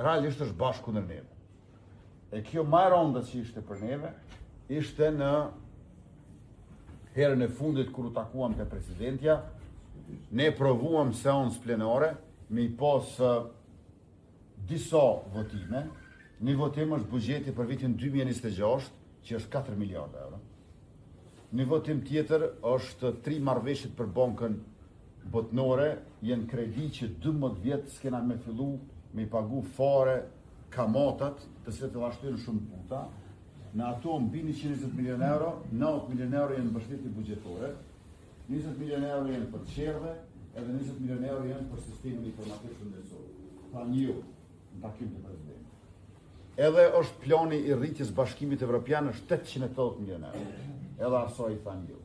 realisht është bashkë kundër neve. E kjo ma e rënda që ishte për neve, ishte në herën e fundit kur u takuam te presidentja, ne provuam seancë plenare, me i pas disa votime, një votim është buxheti për vitin 2026, që është 4 miliardë euro. Një votim tjetër është tri marrëveshjet për bankën botnore, janë kredi që 12 vjet s'kena me fillu me i pagu fare kamatat, të cilat edhe ashtu janë shumë të buta. Në ato mbi 120 milion euro, 90 milion euro janë mbështetje buxhetore, 20 milion euro janë për çerdhe, edhe 20 milion euro janë për sistemin informativ shëndetësor. Thanë jo, në takim te presidenti. Edhe është plani i rritjes Bashkimit Evropian është 880 milion euro. Edhe asaj i thanë jo.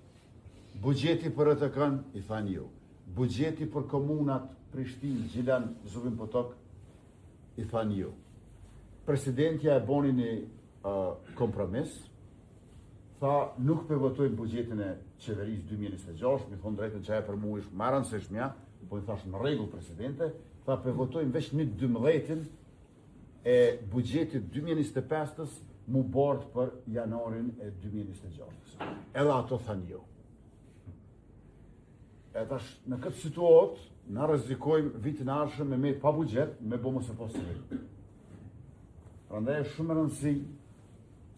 Buxheti për RTK-n i thanë jo. Buxheti për komunat Prishtinë, Gjilan, Zubin Potok i thanë jo. Presidentja e boni një uh, kompromis, tha nuk pe votojmë buxhetin e qeverisë 2026, mi thonë drejtën që ajo për mu ishte ma e rëndësishmja, po i thash në rregull presidente, tha pe votojmë veç një 12 e buxhetit 2025-ës mu bart për janarin e 2026-ës. Edhe ato thanë jo. E tash, në këtë situatë, na rrezikojmë vitin e ardhshëm me met pa buxhet, me bo mos e pas qeveri. Prandaj është shumë e rëndësi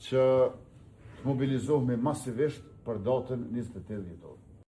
që të mobilizohemi masivisht për datën 28 dhjetor.